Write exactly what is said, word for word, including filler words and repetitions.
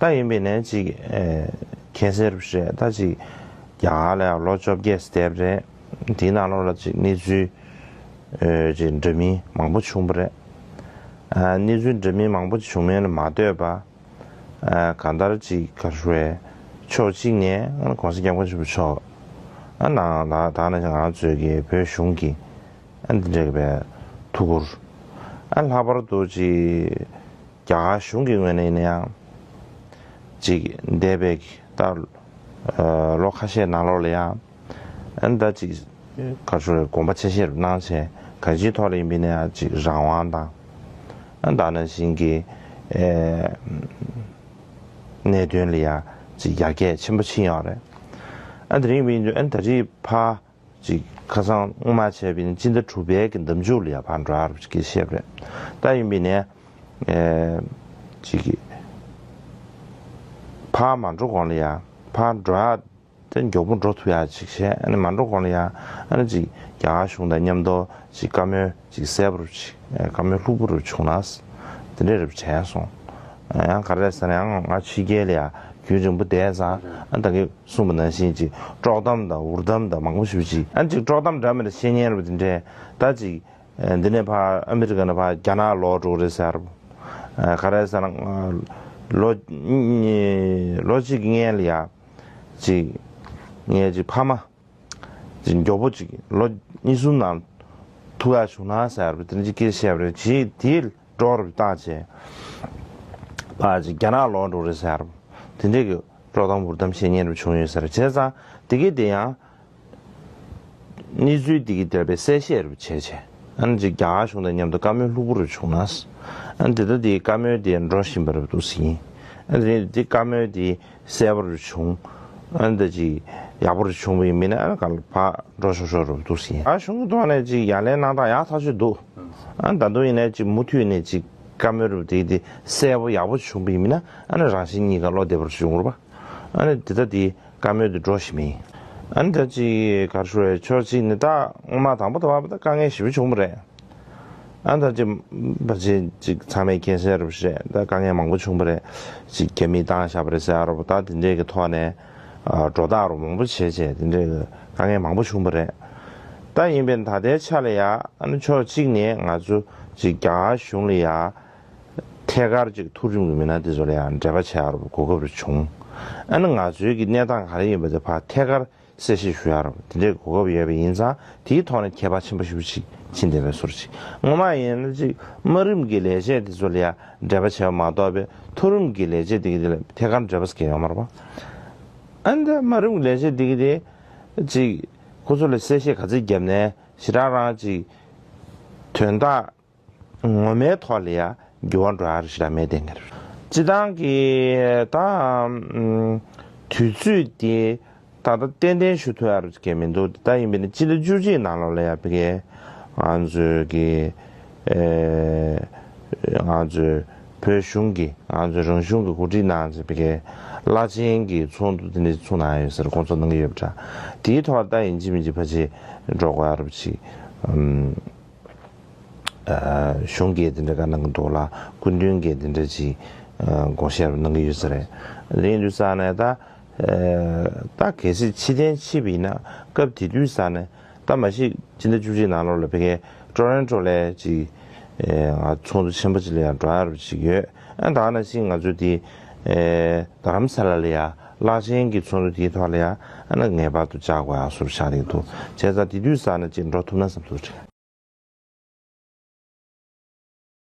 ད་ཡིན་པས་ནས་ཅིག་ཨེ་མཁྱེན་གསལ་རུ་བཤད་ད་ཅིག་རྒྱ་གར་ལ་ཡང་ལོ་བཅོ་བརྒྱད་ཙམ་བསྡད་པ་རེད། དེའི་ནང་ལོགས་ལ་ཅིག་གནས་ཚུལ་ཨེ་ཅིག་འདྲ་མིན་མང་པོ་བྱུང་བ་རེད། ཨ་གནས་ཚུལ་འདྲ་མིན་མང་པོ་བྱུང་མིན་ལ་མ་ལྟོས་པ། ཨ་གང་ལྟར་ཅིག་ག་རེ་ཞུ་དགོས། ཕྱོགས་གཅིག་ནས་ཨ་༸གོང་ས་༸སྐྱབས་མགོན་ཆེན་པོ་མཆོག་ཨ་ནང་ད་ད་ནང་བཞིན་ང་ཚོའི་གི་བོད་གཞུང་གི་ཨ་འདི་འདྲ་གི་བའི་ཐུགས་ཁུར། ཨ་ལྷག་པར་དུ་ཅིག་རྒྱ་གར་གཞུང་གི་ངོས་ནས་ཡིན་ན་ཡང་ཅིག་འདས་པའི་གི་ད་ཨ་ལོ་ཁ་ཤས་ནང་ལོགས་ལ་ཡང་ཨ་ནི་ད་ཅིག་ག་རེ་ཞུ་དགོས། དགོངས་པ་ཆེ་བཞེས་རུ་གནང་བྱས་གང་ཅིའི་ཐོག་ལ་ཡིན་པས་ན་ཡང་ཅིག་རང་དབང་དང་ཨ་ད་ནང་བཞིན་གྱི་ཨེ་གནད་དོན་ལ་ཡང་ཅིག་ཡར་རྒྱས་ཆེན་པོ་ཕྱིན་ཡོད་རེད། ཨ་དེ་རིང་ཡིན་དུས་ཨ་ནི་ད་རེས་ཕར་ཅིག་ཁ་སང་སྔོན་མ་བྱས་པའི་སྤྱི་ཟླ་དྲུག་པའི་གི་ཟླ་མཇུག་ལ་ཡང་ཕར་འགྲོ་ཡག་རུ་ཅིག་བཤད་པ་རེད། ད་ཡིན་པས་ནས་ཨེ་ཅིག་གི་ཕར་མ་འགྲོ་གོང་ལ་ཡང་ཕར་འགྲོ་ཡག་དེ་མགྱོགས་པོ་འགྲོ་ཐུབ་ཡག་ཅིག་བྱས། ཨ་ནི་མ་འགྲོ་གོང་ལ་ཡང་ཨ་ནི་ཅིག་རྒྱ་གར་གཞུང་དང་མཉམ་དུ་ཅིག་བཀའ་མོལ་ཅིག་གསལ་པོ་རུ་ཅིག་ཨེ་བཀའ་མོལ་ལྷུག་པོ་རུ་བྱུང་ན་དེ་འདྲས་རུ་དྲན་སོང་། ཨ་ཡང་ག་རེ་ཟེར་ན་ཡང་ང་ཕྱི་རྒྱལ་ལ་ཡང་རྒྱུན་རིང་པོ་བསྡད་ཙང་ཨ་ད་གིན་གསུངས་པ་ནང་བཞིན་ཅིག་དཀྲོག་གཏམ་དང་འུར་གཏམ་དང་མང་པོ་ཞིག་ཅིག་ཨ་ཅིག་དཀྲོག་གཏམ་འདྲ་མི་འདྲ་བཤད་མཁན་རེད་པ། དེ་འདྲས་ད་ཅིག་ཨ་འདི་ནས་ཕར་ཨ་མི་རི་ཀ་ནས་ཕར་རྒྱ་ནག་ལོག་འགྲོ་གི་རེད་ཟེར་བ། ཨ་ག་རེ་ཟེར་ན་ལོ་ལོ་གཅིག་གི་སྔོན་ལ་ཡ་ཅིག་ངས་ཅིག་ཕ་མ་ཅིག་མགྱོགས་པོ་ཅིག་ལོ་གཉིས་གསུམ་ནང་ཐུག་ཡག་བྱུང་ན་ཟེར་བ་དེ་འདྲ་ཅིག་སྐད་བཤད་པ་རེད། ཅིག་དེའི་འགྲོ་རུ་བཏང་བྱས་ཕར་ཅིག་རྒྱ་ནག་ལོག་འགྲོ་རེད་ཟེར་བ་དེ་འདྲས་ཀྱི་དཀྲོག་གཏམ་འུར་གཏམ་བཤད་མཁན་རུ་བྱུང་ཡོད་ཟེར། བྱས་ཙང་དེ་གི་དེ་ཡང་གནས་ཚུལ་འདི་གི་འདྲ་བའི་གསལ་བཤད་རུ་བྱས་བྱས། ཨ་ནི་ཅིག་རྒྱ་གར་གཞུང་དང་མཉམ་དུ་བཀའ་མོལ་ལྷུག་པོ་རུ་བྱུང་ན། ཨ་ནི་དེ་ལྟ་དེའི་བཀའ་མོལ་དེ་འགྲོ་བཞིན་པ་རུ་འདུག་ཟིན། ཨ་ནི་དེ་བཀའ་མོལ་དེ་གསལ་པོ་རུ་བྱུང་། ཨ་ནི་ད་ཅིག་ཡག་པོ་རུ་བྱུང་བ་ཡིན་མིན་ན་ཨ་ནི་ག་ལ་ཕར་འགྲོ་ཤོག་ཤོག་རུ་འདུག་ཟིན། རྒྱ་གར་གཞུང་གི་ཐོག་ནས་ཅིག་ཡ་ལན་གནང་སྟངས་ཡག་ཐག་ཆོད་འདུག་ཨ་ནི་ད་དུང་ཡིན་ན་ཅིག་མུ་མཐུད་ནས་ཅིག་བཀའ་མོལ་རུ་དེ་དེ་གསལ་པོ་ཡག་པོ་བྱུང་བ་ཡིན་མིན་ན་ཨ་ནི་རང་བཞིན་གཉིས་ཀ་བློ་བདེ་པོ་རུ་བྱུང་རུ་བ། ཨ་ནི་དེ་ལྟ་དེ་བཀའ་མོལ་དུ་འགྲོ་བཞིན་མིན། ཨ་ནི་ད་ཅིག་ག་རེ་ཞུ་རེད། ཕྱོགས་གཅིག་ནས་ད་སྔོན་མ་དང་པོ་དང་པོ་ད་དཀའ་ངལ་ཞེ་པོ་བྱུང་བ་རེད། ཨ་ནི་ད་ཅིག་ཕལ་ཆེར་ཅིག་ཚང་མས་མཁྱེན་གསལ་རེད་པ་ཞེས་ད་དཀའ་ངལ་མང་པོ་བྱུང་བ་རེད། ཅིག་རྒྱ་མིས་བཏང་བཞག་པ་རེད་ཟེར་ཡ་རོ་ད་དེ་འདྲས་ཀྱི་ཐོག་ནས་ཨ་འགྲོ་སྟངས་རོ་མང་པོ་བྱས་བྱས་དེ་འདྲས་ཀྱི་དཀའ་ངལ་མང་པོ་བྱུང་བ་རེད། ད་ཡིན་པས་ད་ལྟའི་ཆ་ལ་ཡ་ཨ་ནི་ཕྱོགས་གཅིག་ནས་ང་ཚོ་ཅིག་རྒྱ་གར་གཞུང་ལ་ཡ། ཐད་ཀར་ཅིག་མཐོ་རིམ་གྱི་མི་སྣ་དེ་ཚོ་ལ་ཡང་འབྲེལ་བ་བྱེད་ཡག་གོ་སྐབས་རེ་བྱུང་། ཨ་ནི་ང་ཚོའི་གི་གནས་སྟངས་ག་རེ་ཡིན་པ་དེ་ཕར་ཐད་ཀར་གསལ་བཤད་ཞུ་ཡག་རེད། དེ་འདྲའི་གོ་སྐབས་ཡོད་པ་ཡིན་ཙང་དེའི་ཐོག་ནས་ཁྱད་པར་ཆེན་པོ་ཞེ་པོ་ཅིག་ཕྱིན་བསྡད་པའི་བཟོ་འདྲ་ཅིག་སྔོན་མ་ཡིན་ན་ཅིག་དམའ་རིམ་གྱི་ལས་བྱེད་དེ་ཚོ་ལ་ཡང་འབྲེལ་བ་བྱས་པ་མ་གཏོགས་པའི་མཐོ་རིམ་གྱི་ལས་བྱེད་དེ་གི་དེ་ལ་ཐད་ཀར་འབྲེལ་བ་ཟེར་མཁན་ཡོད་མ་རེད་པ། ཨ་ནི་ད་དམའ་རིམ་གྱི་ལས་བྱེད་དེ་གི་དེ་ཅིག་ཁོ་ཚོ་ལ་གསལ་བཤད་ག་ཚོད་བརྒྱབ་ནས་ཞེ་དྲག་རང་ཅིག་དོན་དག་ངོ་མའི་ཐོག་ལ་ཡ་འགྱུར་བ་འགྲོ་ཡ་རེ་ཞིག་ལ་མེད་དེ་ངེར། སྤྱི་བཏང་གི་ད་དུས་ཚོད་དེ་ད་ལྟ་ཏན་ཏན་ཞུ་ཐུབ་ཡ་རུ་སྐད་མི་འདུག་ད་ཡིན་པས་ན་སྤྱི་ཟླ་བཅུ་གཅིག་ནང་ལོགས་ལ་ཡ་ཕ་གི་ང་ཚོའི་གི་ང་ཚོའི་བོད་གཞུང་གི་ང་ཚོའི་རང་གཞུང་གི་འགོ་ཁྲིད་ནང་ཚེ་ཕ་གི་བླ་ཆེན་གི་ཚོགས་འདུ་དེ་འདྲ་ཚོགས་གནང་ཡོད་ཟེར་དགོངས་ཚོགས་གནང་གི་ཡོད་པ་འདྲ། དེའི་ཐོག་ད་ཡིན་གཅིག་མིན་གཅིག་ཕལ་ཆེར་འགྲོ་དགོས་ཡ་རུ་ཅིག་གཞུང་གིས་དེ་འདྲ་ག་གནང་གི་འདུག་ལ་སྐུ་མདུན་གྱིས་དེ་འདྲ་ཅིག་དགོངས་བཞེས་གནང་གི་ཡོད་ས་རེད། དེ་ཡིན་དུས་ཙང་ནས་ད་ད་གལ་སྲིད་ཕྱི་འཐེན་ཕྱིན་པ་ཡིན་ན་སྐབས་དེ་དུས་ཙང་ནས་ད་མ་གཞི་སྤྱི་ཟླ་བཅུ་གཅིག་ནང་ལོགས་ལ་ཕ་གིའི་ཊོ་རོན་ཊོ་ལ་ཅིག་ང་ཚོགས་འདུ་ཆེན་པོ་ཅིག་ལ་ཡང་འགྲོ་ཡ་རུ་ཅིག་ཡོད། ཨ་ད་ནང་བཞིན་ང་ཚོ་དེ་རྡ་རམ་ས་ལ་ལ་ཡ་བླ་ཆེན་གྱི་ཚོགས་འདུ་དེའི་ཐོག་ལ་ཡ་ཨ་ན་ངེས་པར་དུ་བཅར་དགོས་ཡ་སོར་ཆགས་རེད་འདུག་བྱས་ཙང་དེ་དུས་ཙང་ནས་ཅིག་འགྲོ་ཐུབ་ན་བསམ་ཐུབ་རེད།